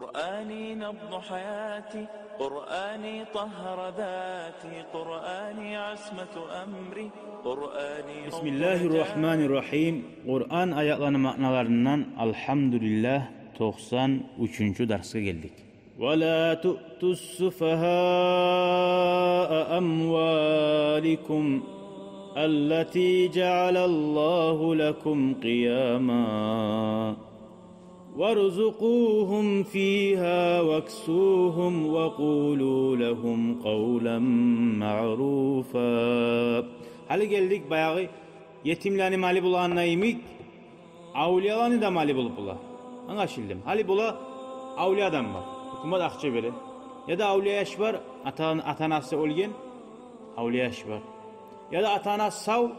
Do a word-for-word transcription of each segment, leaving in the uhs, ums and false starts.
قرآني نبض حياتي، قرآني طهر ذاتي، قرآني عصمة أمري، قرآني بسم الله الرحمن الرحيم. Къуран аятланы маъналарындан, алгьамдулиллагь, токъсан уьчюнчю дарсгъа гелдик. ولا تؤتوا السفهاء أموالكم التي جعل الله لكم قياما وارزقوهم فيها واكسوهم وقولوا لهم قولا معروفا. Гьали гелдик баягъы етимлени малы болагъанда йимик, авлияланы да малы болуп бола. Англашылдымы? Гьали бола, авлия адам бар, гьукумат акъча бере. Яда авлия яш бар, ата-, ата-анасы оьлген, авлия яш бар. Яда ата-анасы сав,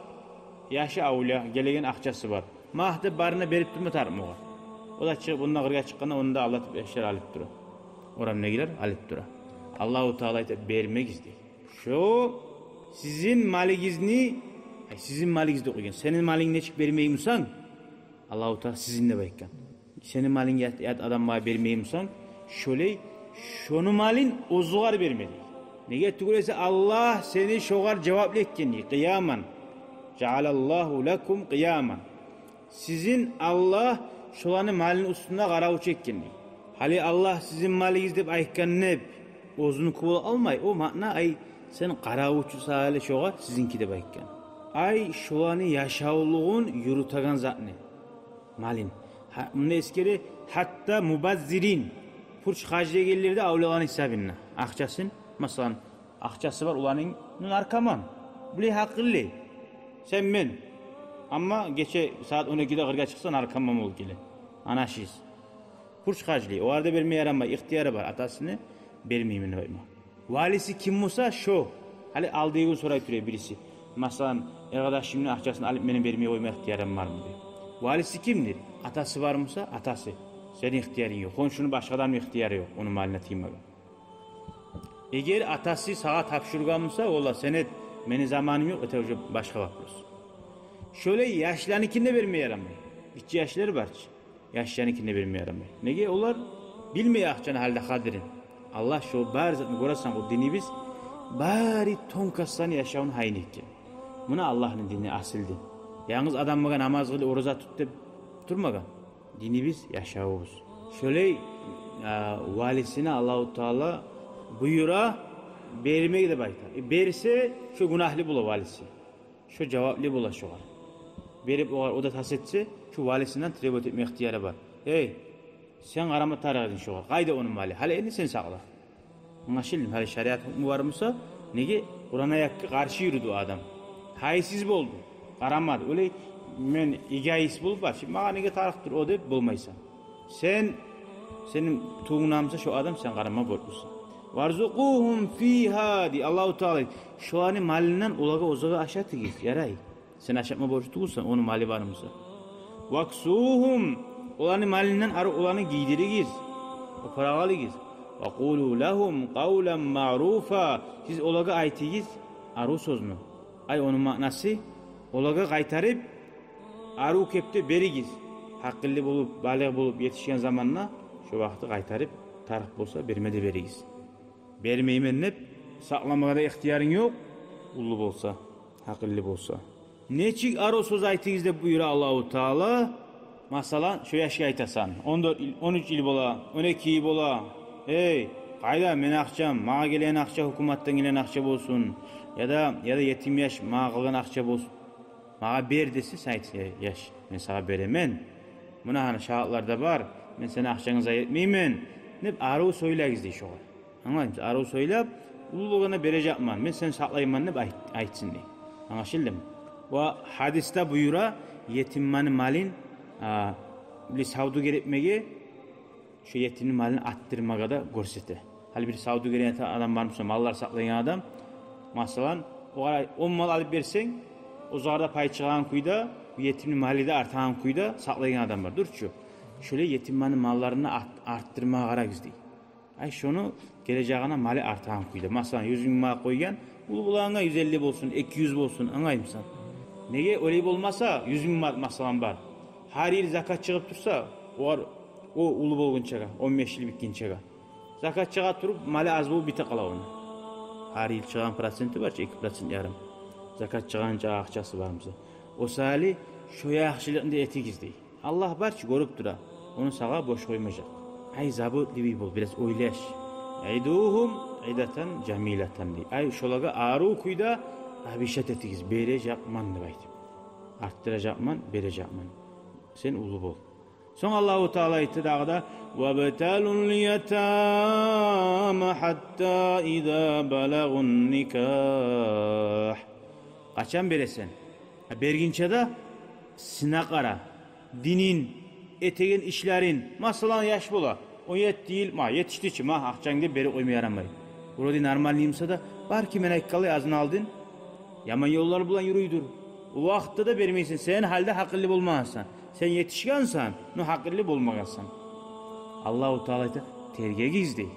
яшы авлия, гелеген акъчасы бар. Магь деп барына берип турма тарыкъмы огъар? О да чыгъып, ондан къыргъа чыкъгъанда, ону да алдатып яшлар алып тура. Орамдагъылар алып тура. Аллагьу Таала айта: «Бермегиз», — дей. Шо сизин малыгъызны, ай, сизин малыгъыз деп къойгъан. Сени малынг нечик бермей бусанг, Аллагьу Таала сизин деп айтгъан. Сени малынг ят, ят адамгъа бермей бусанг, шолай шону малын оьзюгер берме, дей. Неге тюгюл эсе Аллагь сени шогъар жаваплы этген, дей. قياما جعل الله لكم قياما. Сизин Аллагь шоланы малыны уьстюнде къаравулчу этген, дей. Гьали Аллагь сизин малыгъыз деп айтгъан деп, оьзюнюки бола алмай. О маъна, ай, сен къаравулчу саялы шогъар, сизинки деп айтгъан. Ай, шоланы яшавлугъун юрютеген затны, малын. Гьа, мунда эсгере, гьатта мубаззирин, пуч харжлайгъанлар да авлияланы гьисабында. Акъчасын, масала, акъчасы бар уланын, ну, наркоман. Булай гьакъыллы. Сен, мен. Амма гече сагьат он экиде къыргъа чыкъса, наркоман болуп геле. Анашист. Пуч харжлай. Огъар да бермеге ярамай, ихтияры бар атасыны бермеймен деп айтма. Валиси ким буса, шо. Гьали алдагъы гюн сорай тура бириси. Масала, эр къардашымны акъчасын алып, мени бермей къойма ихтиярым бармы деп. Валиси кимдир? Атасы бар буса, атасы. Сени ихтиярынг ёкъ. Хоншуну, башгъа адамны ихтияры ёкъ ону малына тиймеге. Эгер атасы сагъа тапшургъан буса, валлагь, сен эт, мени заманым ёкъ, это уже башгъа вопрос. Шолай яшланыкин де бермеге ярамай. Гиччи яшлар бар чы. Яшланыкин де бермеге ярамай. Неге? Олар билмей акъчаны гьалда къадирин. Аллагь шо бар затны, гёресен, о динибиз бары тонкостьланы яшавун гьайын этген. Муна Аллагьны дини, асил дин. Янгыз адамгъа намаз къыл, ораза тут деп турмагъан. Динибиз — яшавубуз. Шолай, а, валисине Аллагьу Таала буюра бермеге деп айта. Э, берсе, шо гюнагьлы бола валиси. Шо жаваплы бола шогъар. Берип огъар, о да тас этсе, шо валисинден требовать этме ихтияры бар. Эй, сен къарама тарыкъ эдинг шогъар. Къайда ону малы? Гьали энни сен сакъла. Англашылдымы? Гьали шариат гьукму бар буса, неге Къуран аятгъа къаршы юрюдю адам? Гьайсыз болду. Къарамады. Олай, мен эгоист болуп, башы, магъа неге тарыкъдыр о деп болмайсан. Сен, сени тувунгдан буса шо адам, сен къарама борчлусан. «Варзукъугьум фигьа», — дей Аллагьу Таала. Шоланы малындан олагъа, оьзюгер ашатыгъыз, ярай. Сен ашатма борчлу тюгюлсен, ону малы бар буса. «Ваксугьум», оланы малындан арив оланы гийдиригиз, опуракъ алыгъыз. «Ва къулу лагьум къавлан маъруфа», сиз олагъа айтыгъыз арив сёзню. Ай, ону маънасы, олагъа къайтарып, арив кепде беригиз. Гьакъыллы болуп, балигъ болуп етишген заманда, шо вакъти къайтарып, тарыкъ болса, берме де беригиз. Бермеймен деп сакъламагъа да ихтиярынг ёкъ, уллу болса, гьакъыллы болса. Нечик арив сёз айтыгъыз деп буюра Аллагьу Таала. Масала, шо яшгъа айтасан, он дёрт йыл, он уьч йыл бола, он эки йыл бола. Эй, къайда мени акъчам, магъа гелген акъча гьукуматдан гелген акъча болсун, яда, яда етим яш магъа къалгъан акъча болсун. Магъа бер десе, сен айт: «Э, яш, мен сагъа беремен. Муна гьана шагьатлар да бар, мен сени акъчангны зая этмеймен», — деп арив сёйлегиз дей шогъар. Англаймысыз? Арив сёйлеп, уллу болгъанда бережекмен, мен сени сакълайман деп айт-, айтсын дей. Англашылдымы? Ва гьадисде буюра, етимни малын, а, бир савдюгер этмеге, шо етимни малын артдырмагъа да гёрсете. Гьали бир савдюгер этеген адам бар буса, маллар сакълайгъан адам, масала, огъар он мал алып берсенг, оьзюгер де пай чыгъагъан кюйде, бу етимни малы да артагъан кюйде сакълайгъан адам бар, дюр чю. Шолай етимни малларын арт-, артдырмагъа къарагъыз дей. Ай, шону гележегине малы артагъан кюйде. Масала, юз минг манат къойгъан, уллу болгъангъа юз элли болсун, эки юз болсун, англаймысан? Неге, олай болмаса, юз минг манат, масала, бар. Гьар йыл закат чыгъып турса, огъар О уллу болгъунчагъа, он беш йыл битгинчеге. Закат чыгъа туруп, малы аз болуп бите къала ону. Гьар йыл чыгъагъан проценти бар чы, эки процент ярым. Закат чыгъагъан чакъы акъчасы бар буса. О саялы шо яхшылыкъны да этигиз дей. Аллагь бар чы, гёрюп тура. Ону сагъа бош къоймажакъ. Ай, заботливый бол, бираз ойлаш. Идугьум идатан жамилатан дей. Ай, шолагъа арив кюйде обещать этигиз, бережекмен деп айтып. Артдыражакъман, бережекмен. Сен уллу бол. Сонг Аллагьу Таала айтды дагъы да: «Вабталул ятама хатта иза балагъун никагь». Къачан бересен? Гьа, бергинче де сына къара. Динин, этеген ишлерин. Масала, яш бола. Он етти йыл, ма, етишди чи, ма, акъчанг деп берип къойма ярамай. Вроде нормальный буса да, бар ки, мен айтгъанлай, азын алдын яман ёллар булан юрюйдюр. О вакътда да бермейсен, сен гьали де гьакъыллы болмагъансан. Сен етишгенсен, но гьакъыллы болмагъансан. Аллагьу Таала айта: «Тергегиз», — дей.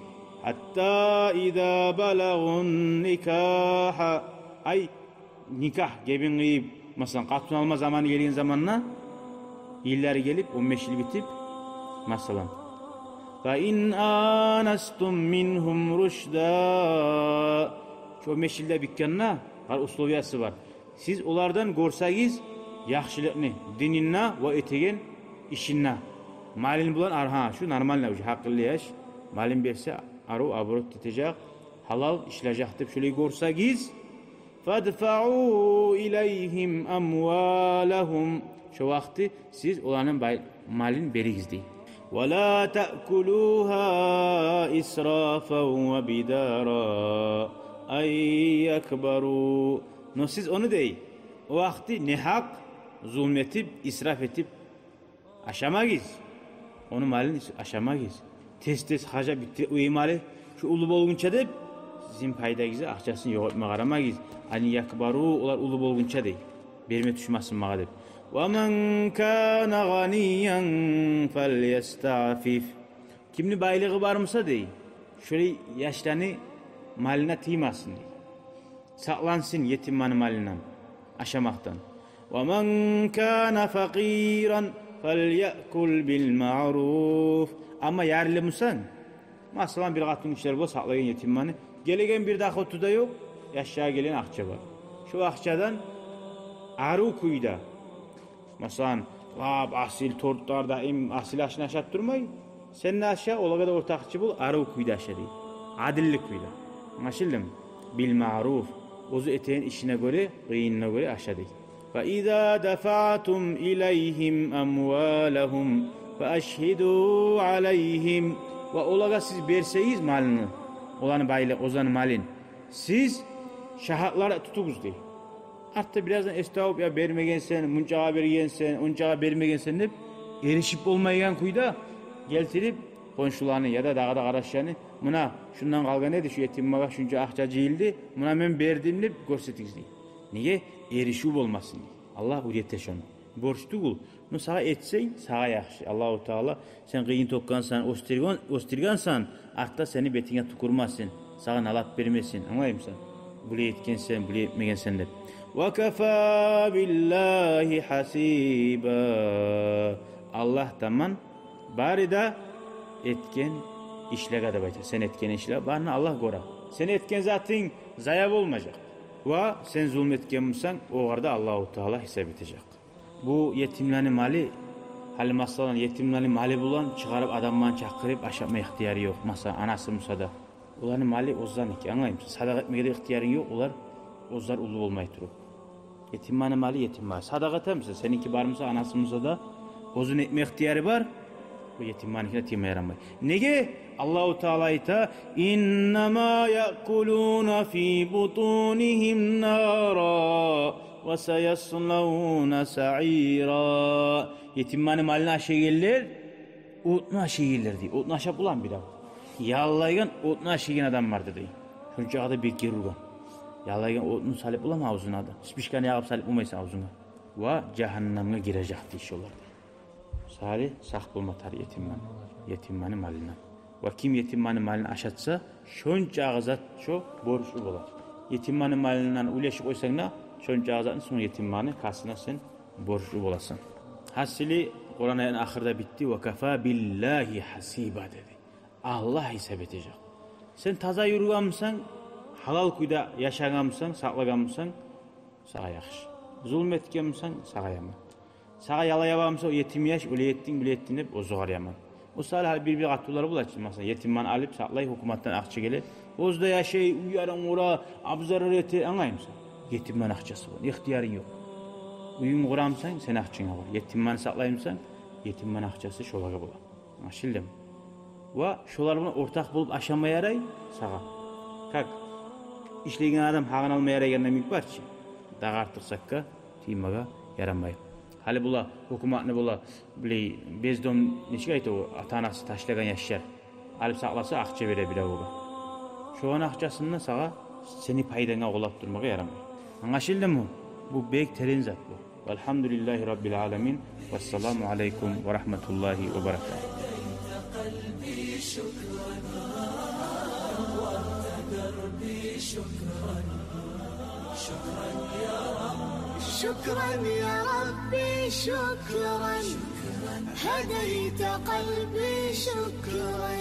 Хатта иза балагъун никагьа. Ай, никагь, гебин къыйып, масала, къатын алма заманы гелген заманда, йыллары гелип, он беш йыл битип, масала. Фа ин анастум мингьум рушда. Шо он беш йыл да битгенде, гьар условиясы бар. Сиз олардан гёрсегиз яхшылыкъны дининде ва этеген ишинде. Малын булан, аргьа, шу нормально, уже гьакъыллы яш. Малын берсе, арив оборот этежек, гьалал ишлежек деп шолай гёрсегиз. Фадфау илайгьим амвалагьум. Шо вакъти сиз оланы бай-, малын беригиз дей. Ва ла таъкулугьа исрафан ва бидара ан якбару. Но сиз ону дей, о вакъти негьакъ зулму этип, исраф этип ашамагъыз. Ону малын ис-, ашамагъыз. Тез-тез гьажа битди, уьй малы, шу уллу болгъунча деп, сизин пайдагъызны акъчасын ёкъ этме къарамагъыз. Ан якбару, олар уллу болгъунча дей. Берме тюшмесин магъа деп. Ва ман кана гъаниян фальястаъфиф. Кимни байлыгъы бар буса дей, шолай яшланы малына тиймесин дей. Сакълансын етимлени малындан, ашамакъдан. Ва ман кана факъиран фальякул бил маъруф. Амма ярлы бусанг, масала, бир къатын гишилер бола сакълагъан етимлени, гелеген бир доходу да ёкъ, яшагъа гелген акъча бар. Шо акъчадан арив кюйде, масала, лап асил тортлар, даим асил ашны ашатдырмай, сен де аша, олагъа да ортакъчы бол, арив кюйде аша дей. Адилли кюйде. Англашылдымы? Бил маъруф. Оьзю этеген ишине гёре, къыйынына гёре аша дей. Фа иза дафаътум илайгьим амвалагьум фа ашгьиду алайгьим. Ва олагъа сиз берсегиз малыны, оланы байлыгъы, оьзлени малын, сиз шагьатлар тутугъуз дей. Артда бираздан эс тавуп, я бермегенсен, мунчагъа бергенсен, ончагъа бермегенсен деп, эришип болмайгъан кюйде гелтирип, хоншуланы яда дагъы да къардашланы, муна, шундан къалгъан эди, шу етимге шунча акъча жыйылды, муна мен бердим деп гёрсетигиз дей. Неге? Эришив болмасын дей. Аллагь уьйрете шону. Борч тюгюл. Ну, сагъа этсенг, сагъа яхшы. Аллагьу Таала, сен къыйын тёкгенсен, оьстюрген-, оьстюргенсен, артда сени бетинге тюкюрмесин, сагъа налат бермесин. Англаймысан? Булай этгенсен, булай этмегенсен деп. Ва кафа биллагьи хасиба. Аллагь таман бары да этген ишлеге деп айта. Сен этген ишлеге барын Аллагь гёре. Сен этген затынг зая болмажакъ. Ва сен зулму этген бусанг, огъар да Аллагьу Таала гьисап этежек. Бу етимлени малы, гьали масала, етимлени малы булан чыгъарып, адамланы чакъырып ашатма ихтияры ёкъ. Масала, анасы буса да. Оланы малы оьзлериники, англаймысан? Садагъа этмеге де ихтиярынг ёкъ, олар оьзлер уллу болмай туруп. Етимлени малы етим малы. Садагъа этемисен, сеники бар буса, анасы буса да, оьзюню этме ихтияры бар. Бу етимлени тийме ярамай. Неге? Аллагьу Таала айта: «Иннама яъкулуна фи бутунигьим нара ва саяславна саъира». Етимлени малын ашайгъанлар отну ашайгъанлар дей. Отну ашап боламы бирев? Яллайгъан отну ашайгъан адам барды дей. Шончакъы да бек гер ургъан. Яллайгъан отну салып боламы авзуна адам? Спичканы ягъып салып болмайсан авзунга. Ва жагьаннемге гирежек дей шолар дей. Сали сакъ болма тарыкъ етимлени, етимлени малындан. Ва ким етимлени малын ашатса, шончакъы зат шо борчлу бола. Етимлени малындан уьлешип къойсанг да, шончакъы затны сонг етимлени касына сен борчлу боласан. Гьасили, Къуран аятны ахырда битди: «Ва кафа биллагьи гьасиба», — деди. Аллагь гьисап этежек. Сен таза юрюгенмисен, гьалал кюйде яшагъанмысан, сакълагъанмысан, сагъа яхшы. Зулму этгенмисен, сагъа яман. Сагъа яла ябамыса, о етим яш, олай этдинг, булай этдинг деп, оьзюгер яман. О саялы гьали бир-бир къатынлар бола чы, масала, етимни алып сакълай, гьукуматдан акъча геле. Оьзю де яшай, уьйлерин къура, абзарлар эте, англаймысан? Етимни акъчасы бар, ихтиярынг ёкъ. Уьюнг къурамысан, сени акъчанг бар. Етимни сакълаймысан, етимни акъчасы шолагъа бола. Англашылдымы? Ва шолар булан ортакъ болуп ашама ярай сагъа. Как? Ишлеген адам гьакъын алма ярайгъан йимик бар чы. Дагъы артыкъ затгъа тиймеге ярамай. Гьали була, гьукуматны була, билей, бездом, нечик айта о, ата-анасы ташлагъан яшлар. Алып сакъласа, акъча бере бирев огъар. Шоланы акъчасын да сагъа сени пайданга къоллап турмагъа ярамай. Англашылдымы? Бу бек терен зат бу. Валгьамдулиллагьи раббил аламин. Вассаламу алайкум ва рагьматуллагьи ва баракатугь. شكرا يا ربي، شكرا. هديت قلبي، شكرا.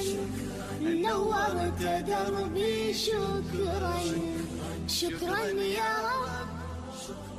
نورت دربي، شكرا. شكرا يا رب.